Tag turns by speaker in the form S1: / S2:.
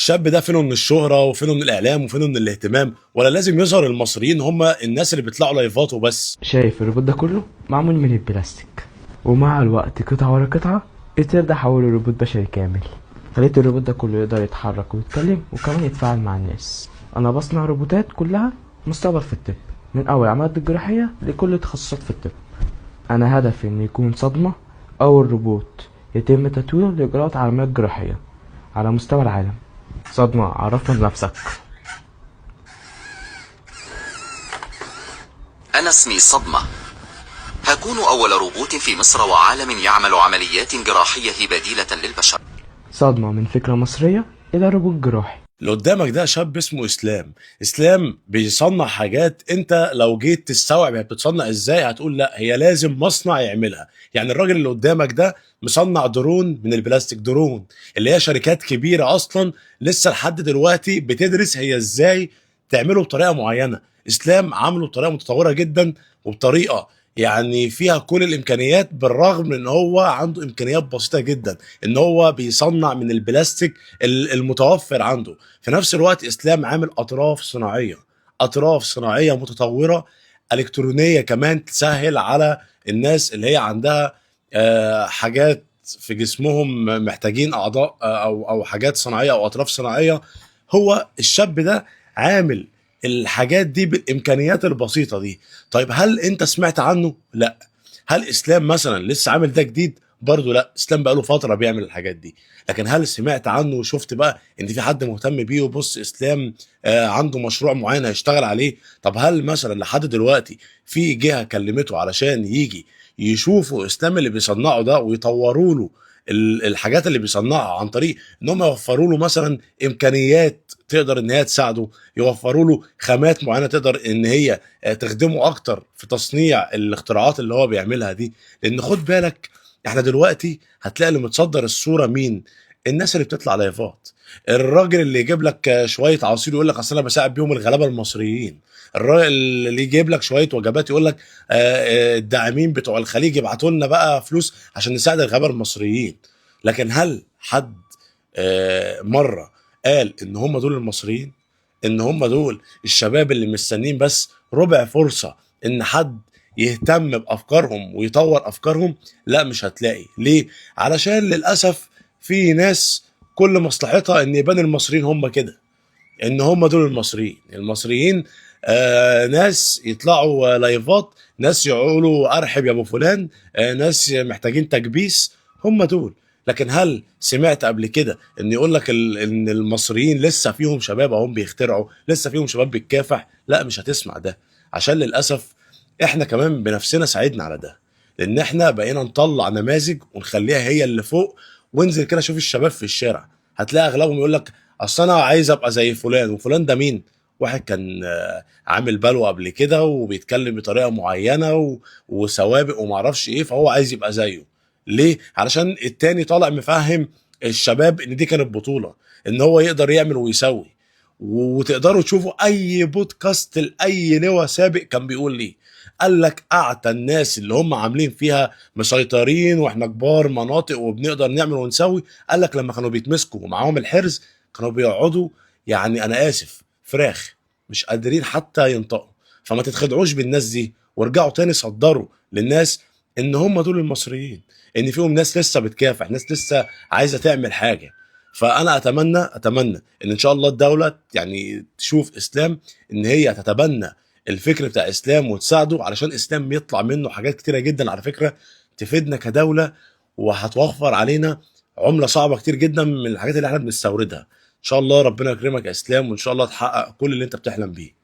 S1: الشاب ده فينه من الشهرة وفينه من الاعلام وفينه من الاهتمام؟ ولا لازم يظهر المصريين هم الناس اللي بيطلعوا لايفات وبس؟
S2: شايف الروبوت ده كله معمول من البلاستيك، ومع الوقت قطعة ورا قطعة قدرت احوله لروبوت بشري كامل. خليت الروبوت ده كله يقدر يتحرك ويتكلم وكمان يتفاعل مع الناس. انا بصنع روبوتات كلها مستقبل في الطب، من اول عمليات الجراحية لكل التخصصات في الطب. انا هدفي ان يكون صدمة اول روبوت يتم تطويره لاجراءات عمليات جراحية على مستوى العالم. صدمة، عرفنا بنفسك.
S3: أنا اسمي صدمة. هكون أول روبوت في مصر وعالم يعمل عمليات جراحية بديلة للبشر.
S2: صدمة من فكرة مصرية إلى روبوت جراحي.
S1: اللي قدامك ده شاب اسمه اسلام. اسلام بيصنع حاجات انت لو جيت تستوعب هي بتتصنع ازاي هتقول لا، هي لازم مصنع يعملها. يعني الراجل اللي قدامك ده مصنع درون من البلاستيك، درون اللي هي شركات كبيرة اصلا لسه لحد دلوقتي بتدرس هي ازاي تعمله بطريقة معينة. اسلام عامله بطريقة متطورة جدا وبطريقة يعني فيها كل الامكانيات، بالرغم ان هو عنده امكانيات بسيطة جدا، ان هو بيصنع من البلاستيك المتوفر عنده. في نفس الوقت اسلام عامل اطراف صناعية، اطراف صناعية متطورة الكترونية كمان، تسهل على الناس اللي هي عندها حاجات في جسمهم محتاجين اعضاء، او حاجات صناعية او اطراف صناعية. هو الشاب ده عامل الحاجات دي بالامكانيات البسيطة دي. طيب هل انت سمعت عنه؟ لا. هل اسلام مثلا لسه عامل ده جديد؟ برضه لا، اسلام بقاله فترة بيعمل الحاجات دي. لكن هل سمعت عنه وشفت بقى ان في حد مهتم بيه وبص اسلام عنده مشروع معين هيشتغل عليه؟ طب هل مثلا لحد دلوقتي في جهة كلمته علشان يجي يشوفوا اسلام اللي بيصنعه ده ويطوروا له الحاجات اللي بيصنعها عن طريق ان هم يوفروا له مثلا امكانيات تقدر ان هي تساعده، يوفروا له خامات معينة تقدر ان هي تخدمه اكتر في تصنيع الاختراعات اللي هو بيعملها دي؟ لان خد بالك احنا دلوقتي هتلاقي اللي متصدر الصورة مين؟ الناس اللي بتطلع لايفات، الراجل اللي يجيب لك شوية عصير يقول لك اصل انا بساعد بيهم الغلابة المصريين، الراجل اللي يجيب لك شوية وجبات يقول لك الداعمين بتوع الخليج يبعتوا لنا بقى فلوس عشان نساعد الغلابة المصريين. لكن هل حد مرة قال ان هم دول المصريين؟ ان هم دول الشباب اللي مستنين بس ربع فرصة ان حد يهتم بافكارهم ويطور افكارهم؟ لا، مش هتلاقي. ليه؟ علشان للاسف في ناس كل مصلحتها ان يبان المصريين هم كده، ان هم دول المصريين. المصريين ناس يطلعوا لايفات، ناس يقولوا ارحب يا ابو فلان، ناس محتاجين تكبيس، هم دول. لكن هل سمعت قبل كده ان يقول لك ان المصريين لسه فيهم شباب اهم بيخترعوا، لسه فيهم شباب بتكافح؟ لا، مش هتسمع ده، عشان للاسف احنا كمان بنفسنا ساعدنا على ده، لان احنا بقينا نطلع نماذج ونخليها هي اللي فوق. وانزل كده شوف الشباب في الشارع، هتلاقي اغلبهم يقول لك اصل انا عايز ابقى زي فلان. وفلان ده مين؟ واحد كان عامل بلوه قبل كده وبيتكلم بطريقة معينة وسوابق ومعرفش ايه، فهو عايز يبقى زيه. ليه؟ علشان التاني طالع مفهم الشباب ان دي كانت بطوله، ان هو يقدر يعمل ويسوي. وتقدروا تشوفوا اي بودكاست لاي لواء سابق كان بيقول ليه، قال لك اعتى الناس اللي هم عاملين فيها مسيطرين واحنا كبار مناطق وبنقدر نعمل ونسوي، قال لك لما كانوا بيتمسكوا ومعاهم الحرز كانوا بيقعدوا يعني انا اسف فراخ، مش قادرين حتى ينطقوا. فما تتخدعوش بالناس دي، وارجعوا تاني صدروا للناس ان هم دول المصريين، ان فيهم ناس لسه بتكافح، ناس لسه عايزه تعمل حاجة. فانا اتمنى ان شاء الله الدولة تشوف اسلام، ان هي تتبنى الفكر بتاع اسلام وتساعده، علشان اسلام يطلع منه حاجات كتيرة جدا على فكرة تفيدنا كدولة، وهتوفر علينا عمله صعبة كتير جدا من الحاجات اللي احنا بنستوردها. ان شاء الله ربنا يكرمك يا اسلام، وان شاء الله تحقق كل اللي انت بتحلم بيه.